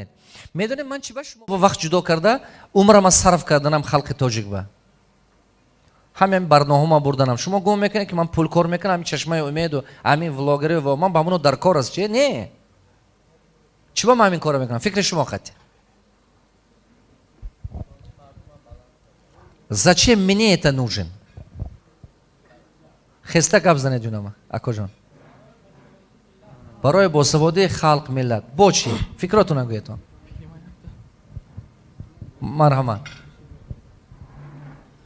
кунед. Медонед, ман чи ба шумо вақт ҷудо карда, умрама сарф карданам халқи тоҷик ба ҳамин барноҳома бурданам? Шумо гумон мекунед, ки ман пул кор мекунам, ҳамин Чашмаи Умеду, ҳамин влогери ва ман ба ҳамоно дар кор аст? Чи не, чӣ ба ман ҳамин корро мекунам? Фикри шумо қати, зачем мне это нужен? Хеста гап занед, ҷунама, акоҷон. Барои босаводии халқ, миллат. Бо чӣ фикротона гӯетон? Марҳамат,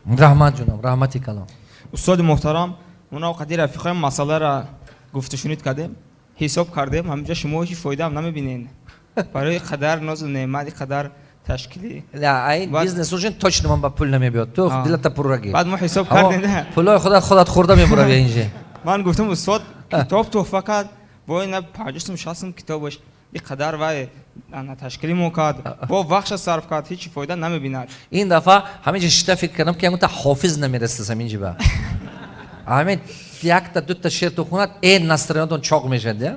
раҳмат, ҷунам, раҳмати калом. Устоди муҳтарам, мона қади рафиқои масъаларо гуфтушунид кардем, ҳисоб кардем. Ҳаминҷа шумо ҳеҷ фоидаам намебинед барои қадар нозу неъмат, қадар ташкили. Ай, бизнес уже точно ман ба пул намебиёд, ту дилата пуррагӣ. Баъд мо ҳисоб кардем. Пулои худат худат хӯрда мебурави инҷа. Ман гуфтам, устод китоб туҳфа кард, бо ина 50 сум, 60 сум китобаш, и қадар вай ташкили мо кард, бо вақтша сарф кард, ҳеҷ фоида намебинад. Ин дафъа ҳаминҷа шита фикр кардам, ки ягонта ҳофиз намерасад ҳаминҷи ба ҳамин якта дута шеър ту хунад, э, настроение тон чоқ мешад. Я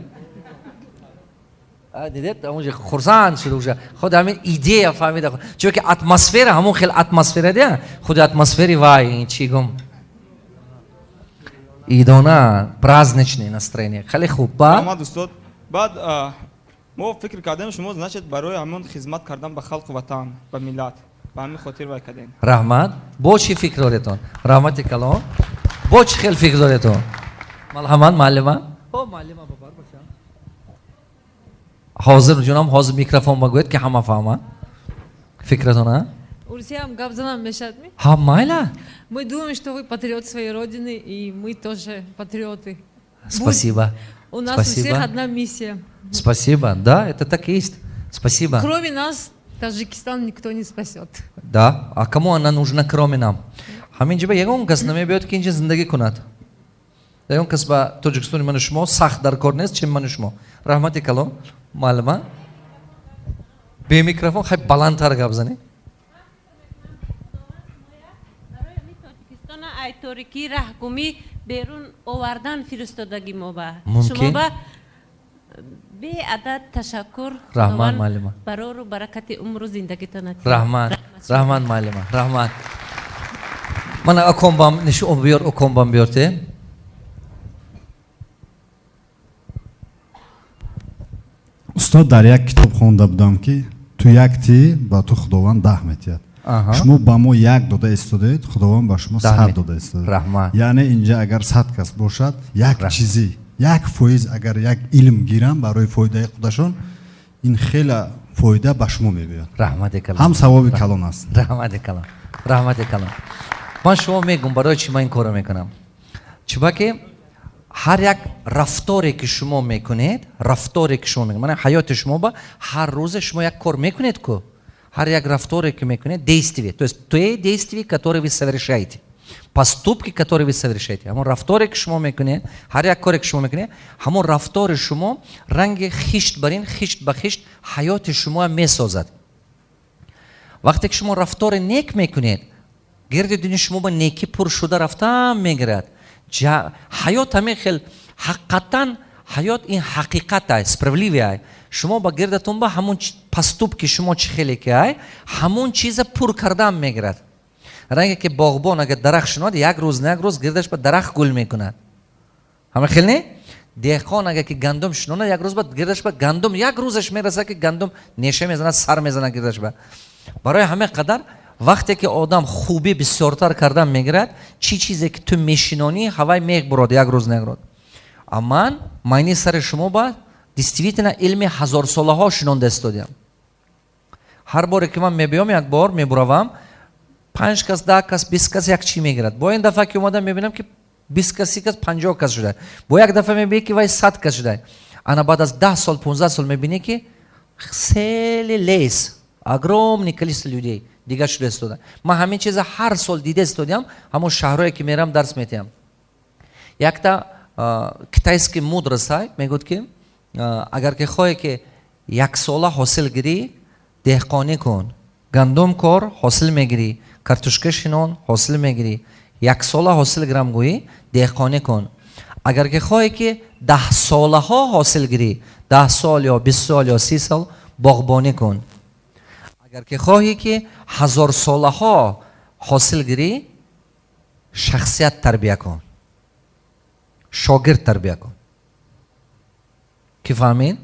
дидед, онҷа хурсанд шуд, уже худ ҳамин идея фаҳмида, чунки атмосфера ҳамон хел атмосфера дия, худи атмосфери вай, чӣ гум, идона, праздничный настроение, хеле хуб ба. Раҳмат, устод. Баъд мо фикр кардем, шумо, значит, барои ҳамон хизмат кардан ба халқу ватан, ба миллат, ба ҳамин хотир вай кардем. Раҳмат. Бо чӣ фикр доретон? Раҳмати калон. Бо чӣ хел фикр доретон? Марҳамат, муаллима. Муаллима, бабар бошам. Ҳозир, ҷунам, ҳозир микрофон ба гӯед, ки ҳама фаҳмад фикратона. Урусиям гап занам мешадми? Ҳа, майла. Мы думаем, что вы патриот своей родины, и мы тоже патриоты. Спасибо. У нас Спасибо. у всех одна миссия. Спасибо, да, это так и есть. Спасибо. Кроме нас Таджикистан никто не спасет. Да, а кому она нужна, кроме нам? Ҳамин ҷиба ягон кас намебиёд, ки инҷа зиндагӣ кунад. Ягон кас ба Тоҷикистони ману шумо сахт дар кор нест, чем ману шумо. Раҳмати калон, муаллима. Бе микрофон, хай, баландтар гап занед. Барои ҳамин Тоҷикистона ай торикӣ, раҳгумӣ берун овардан фиристодагӣ мо ба Мумкин. шумо ба беадад ташаккур. Раҳмат, Худованд муаллима. барору баракати умру зиндагитон атиёд. Раҳмат, раҳмат, муаллима, раҳмат. Мана акомбам нишу биёр, окомбам биёрте. Устод, дар як китоб хонда будам, ки ту як тӣ, ба ту Худованд 10 метиҳад. Шумо ба мо як дода истодаед, Худованд ба шумо 10 100 дода истодаед. Раҳмат. Яъне инҷа агар 100 кас бошад, як чизи, 1% агар як илм гирам барои фоидаи худашон, ин хеле фоида ба шумо мебиёд. Раҳмати калон. Ҳам савоби калон аст. Раҳмати калон, раҳмати калон. Ман шумо мегӯм, барои чӣ ман ин корро мекунам. Чунки ҳар як рафторе, ки шумо мекунед, рафторе, ки шумо мекунед, мана ҳаёти шумо ба ҳар рӯзе шумо як кор мекунед ку, ҳар як рафторе, ки мекунед, действие, то есть те действия, которые вы совершаете, поступки, которые вы совершаете, ҳамон рафторе, ки шумо мекунед, ҳар як коре, ки шумо мекунед, ҳамон рафтори шумо ранги хишт бар ин хишт ба хишт ҳаёти шумо месозад. Вақте ки шумо рафтори нек мекунед, гирди дунё шумо ба некӣ пур шуда рафтан мегирад. Ҳаёт ҳамин хел, ҳақиқатан ҳаёт ин ҳақиқат ай, справедливый ай. Шумо ба гирдатон ба ҳамон поступки шумо чӣ хеле ки ай, ҳамон чиза пур кардан мегирад. Ранге ки боғбон агар дарахт шинод, як рӯз на як рӯз гирдаш ба дарахт гул мекунад. Ҳама хел не? Деҳқон агар ки гандум шинонад, як рӯз ба гирдаш ба гандум, як рӯзаш мерасад, ки гандум неша мезанад, сар мезанад гирдаш ба. Барои ҳамин қадар вақте ки одам хубӣ бисёртар кардан мегирад, чӣ чизе ки ту мешинонӣ, ҳавай мебурод як рӯз на як рӯз. А ман майни сари шумо ба действительно илми ҳазорсолаҳо шинонда истодиам. Ҳар боре ки ман мебиём, як бор мебуравам, панҷ кас, 10 кас, 20 кас як чӣ мегирад. Бо ин дафъа ки омадам, мебинам, ки 20 кас, 30 кас, 50 кас шуда. Бо як дафъа мебинӣ, ки вай 100 кас шуда. Ана баъд аз 10 сол, 15 сол мебинӣ, ки целый лес, огромный количество людей дигар шуда истода. Ман ҳамин чиза ҳар сол дида истодиам, ҳамон шаҳрое ки мерам, дарс метиҳам. Якта китайский мудрость ай, мегӯяд, ки агар ки хоҳе, ки яксола ҳосил гирӣ, деҳқонӣ кун, гандум кор, ҳосил мегирӣ, картошка шинон, ҳосил мегирӣ. Яксола ҳосил гирам гӯӣ, деҳқонӣ кун. Агар ки хоҳе, ки даҳсолаҳо ҳосил гирӣ, 10 сол ё 20 сол ё 30 сол, Боғбонӣ кун. Агар ки хоҳӣ, ки ҳазорсолаҳо ҳосил гирӣ, шахсият тарбия кун, шогирд тарбия кун. Ки фаҳмид?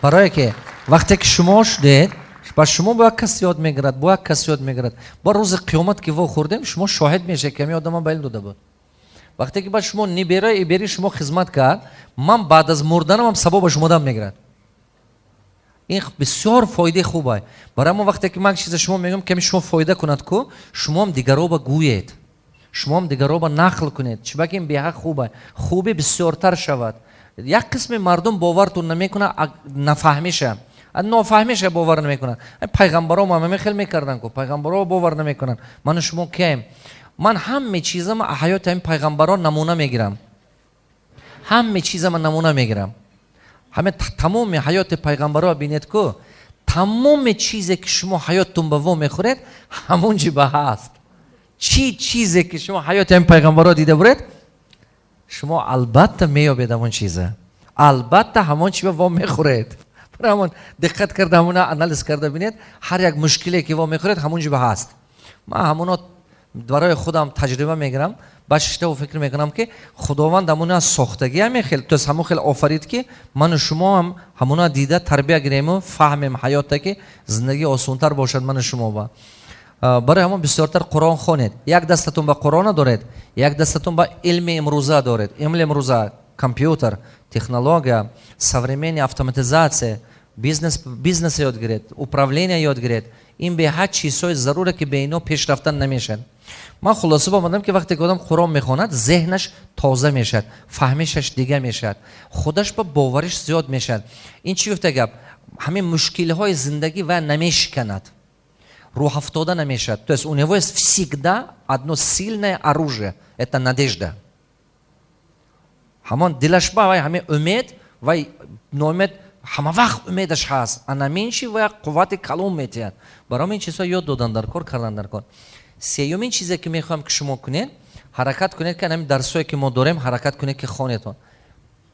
Барое ки вақте ки шумо шудед, ба шумо бо як кас ёд мегирад, бо як кас ёд мегирад. Бо рӯзи қиёмат ки вохӯрдем, шумо шоҳид мешавед, ки ҳамин одама ба илм дода буд. Вақте ки ба шумо нибера ибери шумо хизмат кард, ман баъд аз мурданам савоба шумо дам мегирад. Ин бисёр фоидаи хубай. Барои мо вақте ки ман чиза шумо мегӯям, ками шумо фоида кунад ку, шумоам дигароба гӯед, шумоам дигароба нақл кунед. Чибаки ин беҳақ хубай, хубе бисёртар шавад. Як қисми мардум бовартон намекунад, нафаҳмиша, нофаҳмиша бовар намекунад. Пайғамбаро ҳама хел мекарданд ку, пайғамбаро бовар намекунанд. Ману шумо кием? Ман ҳаме чизама ҳаёти ҳамин пайғамбарон намуна мегирам, ҳаме чизама намуна мегирам. Ҳаме тамоми ҳаёти пайғамбаро бинед ку, тамоми чизе ки шумо ҳаёттон ба во мехӯред, ҳамон ҷи ба ҳаст. Чӣ чизе ки шумо ҳаёти ҳамин пайғамбаро дида буред, шумо албатта меёбед ҳамон чиза, албатта ҳамон чи ба во мехӯред. Ҳамон диққат карда, ҳамона анализ карда бинед, ҳар як мушкиле ки во мехӯред, ҳамон ҷи ба ҳаст. Ман ҳамоно барои худам таҷриба мегирам, баъд шиштаву фикр мекунам, ки Худованд ҳамона сохтагӣ ҳаме хел, то есть ҳамон хел офарид, ки ману шумо ҳам ҳамона дида тарбия гирему фаҳмем ҳаёта, ки зиндагӣ осонтар бошад ману шумо ба. Барои ҳамон бисёртар Қуръон хонед. Як дастатон ба Қуръона доред, як дастатон ба илми имрӯза доред. Илми имрӯза: компютер, технология, современная автоматизация, бизнес, бизнес ёд гиред, управление ёд гиред. Ин беҳад чизҳои заруре, ки бе ино пеш рафтан намешавад. Ман хулоса омадам, ки вақте ки одам Қуръон мехонад, зеҳнаш тоза мешавад, фаҳмишаш дига мешавад, худаш ба бовариш зиёд мешавад. Ин чӣ гуфта гап? Ҳамин мушкилиҳои зиндагӣ ва намешиканад, рӯҳафтода намешавад. То есть у него есть всегда одно сильное оружие — это надежда. Ҳамон дилаш ба вай ҳамин умед, вай ноумед, ҳама вақт умедаш ҳаст. Анамин чи вай қуввати калом метиҳад. Барои ин чизҳо ёд додан дар кор, кардан дар кор. Сеюмин чизе ки мехоҳам, ки шумо кунед, ҳаракат кунед, ки ҳамин дарсҳое ки мо дорем, ҳаракат кунед, ки хонедон.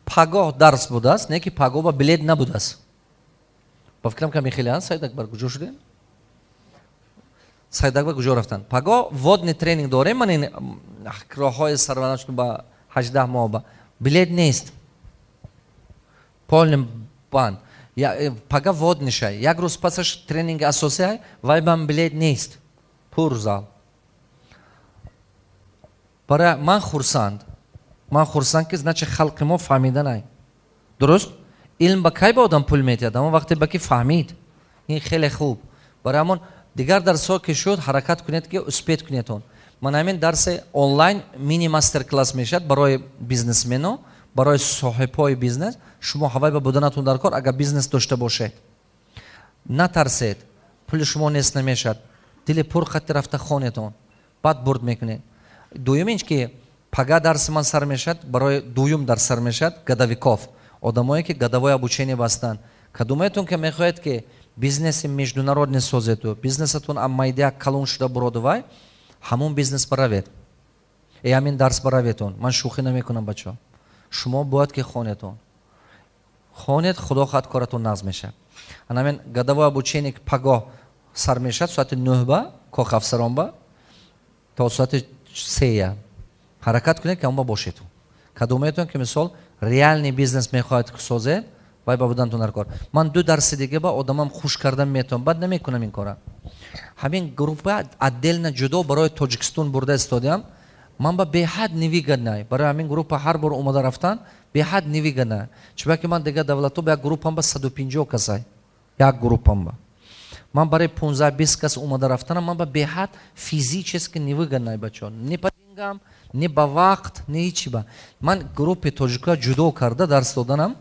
Пагоҳ дарс будааст, не ки пагоҳ ба билет набудааст. Ба фикрам, ками хеле аст. Саид Акбар куҷо шудем? Саид Акбар куҷо рафтанд? Пагоҳ вводный тренинг дорем. Ман ин роҳҳои сарванаш ба 18 моҳ ба билет нест, полный банд. Пага вводный шай, як рӯз пасаш тренинги асосӣ, вай бам билет нест, пур зал. Барои ман хурсанд, ман хурсанд, ки значит халқи мо фаҳмиданай. Дуруст, илм ба кай ба одам пул метиҳад? Ҳамон вақте ба ки фаҳмид. Ин хеле хуб. Барои ҳамон дигар дарсҳо ки шуд, ҳаракат кунед, ки успеть кунедон. Ман ҳамин дарси онлайн мини мастер класс мешавад барои бизнесмено, барои соҳибҳои бизнес. Шумо ҳавай ба буданатон дар кор, агар бизнес дошта бошед. Натарсед, пули шумо нест намешавад. Дили пур хатти рафта хонетон, баъд бурд мекунед. Дуюмин ки пага дарси ман сар мешавад, барои дуюм дарс сар мешавад, годовиков, одамое ки годовое обучение бастанд. Кадомаетон ки мехоҳед, ки бизнеси международный созеду, бизнесатон аммайдия калон шуда буроду, вай ҳамон бизнес баравед, ҳамин дарс бараветон. Ман шӯхӣ намекунам, бачаҳо. Шумо бояд ки хонетон, хонед, Худо хоҳад, коратон нағз мешавад. Анамин годовое обучение ки пагоҳ сар мешавад соати 9 ба Кохи Афсаронба то соати 3-я, ҳаракат кунед, ки ҳамон ба бошед. Кадомаетон ки мисол реальный бизнес мехоҳад ки созед, вай ба будантон дар кор. Ман ду дарси дига ба одамам хуш кардан метавонам, баъд намекунам ин кора. Ҳамин группа отдельно, ҷудо барои Тоҷикистон бурда истодиам. Ман ба беҳад невыгодно барои ҳамин группа ҳар бор омада рафтан, беҳад невыгодно. Чунки ман дигар давлатҳо ба як группам ба 150 касай, як группам ба ман барои 15-20 кас омада рафтанам ман ба беҳад физически невыгодно, бачаҳо, ни по деньгам, ни ба вақт, ни ҳичи ба. Ман группи тоҷикоя ҷудо карда дарс доданам,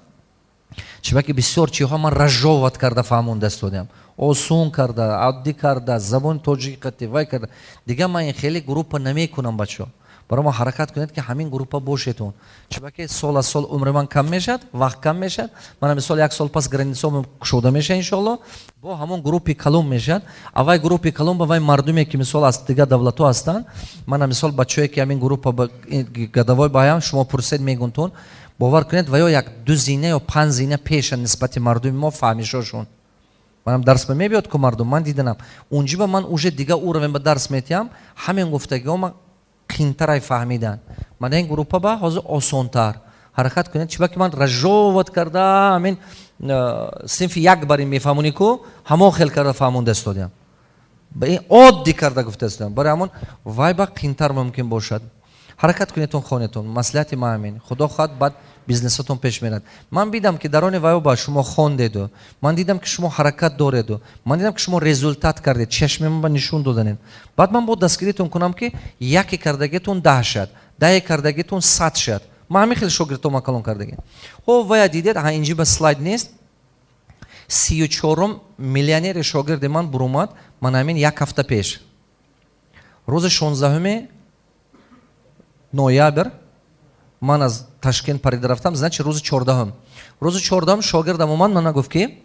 чунки бисёр чиҳо ман разжевать карда фаҳмонда истодиам, осон карда, оддӣ карда, забони тоҷикӣ қатӣ вай карда. Дигар ман ин хеле группа намекунам, бачаҳо. Барои мо ҳаракат кунед, ки ҳамин группа бошедон, чунки сол аз сол умри ман кам мешавад, вақт кам мешавад. Мана мисол, як сол пас границао кушода мешавад, иншоалло, бо ҳамон группи калон мешавад. А вай группи калон ба вай мардуме ки мисол аз дигар давлатҳо ҳастанд, мана мисол бачаое ки ҳамин группа годовой баям, шумо пурсед, мегунтон. Бовар кунед, ва ё як ду зина ё панҷ зина пеша нисбати мардуми мо фаҳмишошон. Манам дарс ба мебиёд ку мардум, ман диданам унҷиба, ман уже дига уровень ба дарс метиҳам. Ҳамин гуфтагиҳо қинтарай фаҳмидан. Ман ин группа ба ҳозир осонтар. Ҳаракат кунед, чиба ки ман разжёвывать карда, ҳамин синфи як бар ин мефаҳмонӣ ку, ҳамон хел карда фаҳмонда истодиам, ба ин оддӣ карда гуфта истодиам. Барои ҳамон вай ба қинтар мумкин бошад. Ҳаракат кунедтон, хонетон. Маслиҳати ман ҳамин. Худо хоҳад, баъд бизнесатон пеш мерад. Ман бидам, ки дар они вайо ба шумо хондеду, ман дидам, ки шумо ҳаракат дореду, ман дидам, ки шумо результат кардед, чашми ман ба нишон доданед. Баъд ман бо дастгиритон кунам, ки яке кардагитон 10 шад, даҳе кардагитон 100 шад. Ман ҳамин хел шогирдтон калон кардагӣ. Хо, вая дидед, ҳа, инҷи ба слайд нест. 34-ум миллионери шогирди ман бурумад. Ман ҳамин як ҳафта пеш, рӯзи 16 ноябр, ман аз Ташкент парида рафтам, значит, рӯзи 14-ум. Рӯзи 14-ум шогирдам омад, мана гуфт, ки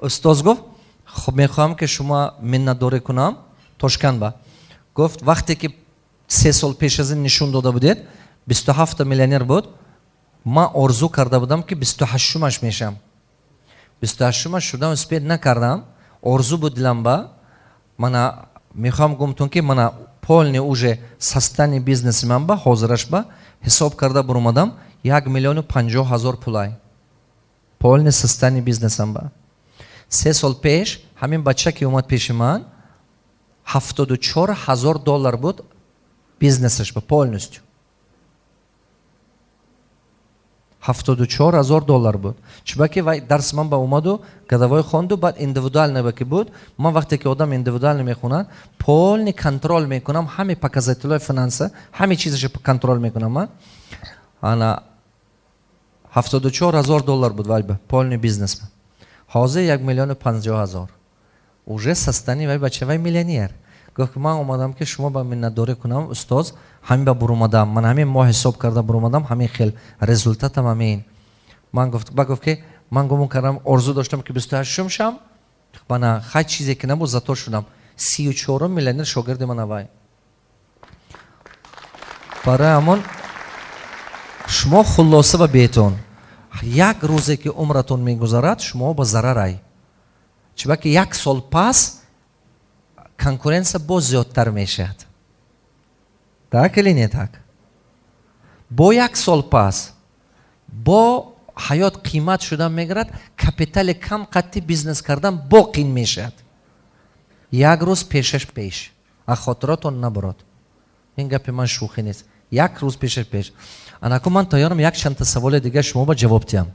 устоз, гуфт, хуб, мехоҳам, ки шумо миннатдорӣ кунам. Тошканд ба, гуфт, вақте ки 3 сол пеш аз ин нишон дода будед, 27-та миллионер буд, ман орзу карда будам, ки 28-умаш мешам. 28-умаш шудам, успеть накардам, орзу буд дилам ба. Мана мехоҳам гумтон, ки мана полный уже состояние бизнеси ман ба ҳозираш ба ҳисоб карда буромадам, 1 050 000 пулай полный состояние бизнесам ба. 3 сол пеш ҳамин бача ки омад пеши ман, 74 000 доллар буд бизнесаш ба полностью, 74 000 доллар буд. Чунки вай дарси ман ба омаду годовой хонду, баъд индивидуально ба ки буд. Ман вақте ки одам индивидуально мехонад, полный контроль мекунам, ҳами показатель ҳои финанса, ҳами чизаша контроль мекунам ман. Ана 74 000 доллар буд вай ба полный бизнес, ҳозир 1 050 000 уже состояние вай бача. Вай миллионер. Гуфт, ки ман омадам, ки шумо ба миннатдорӣ кунам, устоз. Ҳамин ба бурумадам, ман ҳамин моҳ ҳисоб карда бурумадам, ҳамин хел результат ам ҳамин. Ман гуфт, ба гуфт, ки ман гумон кардам, орзу доштам, ки 28-ум шам. Мана хай, чизе ки набуд, зато шудам 34-ум миллионер шогирди ман авай. Барои ҳамон шумо хулоса ба бетон: як рӯзе ки умратон мегузарад, шумо ба зарарай, чунки як сол пас конкуренция боз зиёдтар мешавад. Так или не так? Бо як сол пас бо ҳаёт қимат шудан мегирад, капитали кам қатти бизнес кардан бо қин мешавад. Як рӯз пешаш пеш, а хотиротон набурод, ин гапи ман шӯхӣ нест. Як рӯз пешаш пеш. Анаку ман тайёрам, як чандта саволи дигар шумо ба ҷавоб диҳам.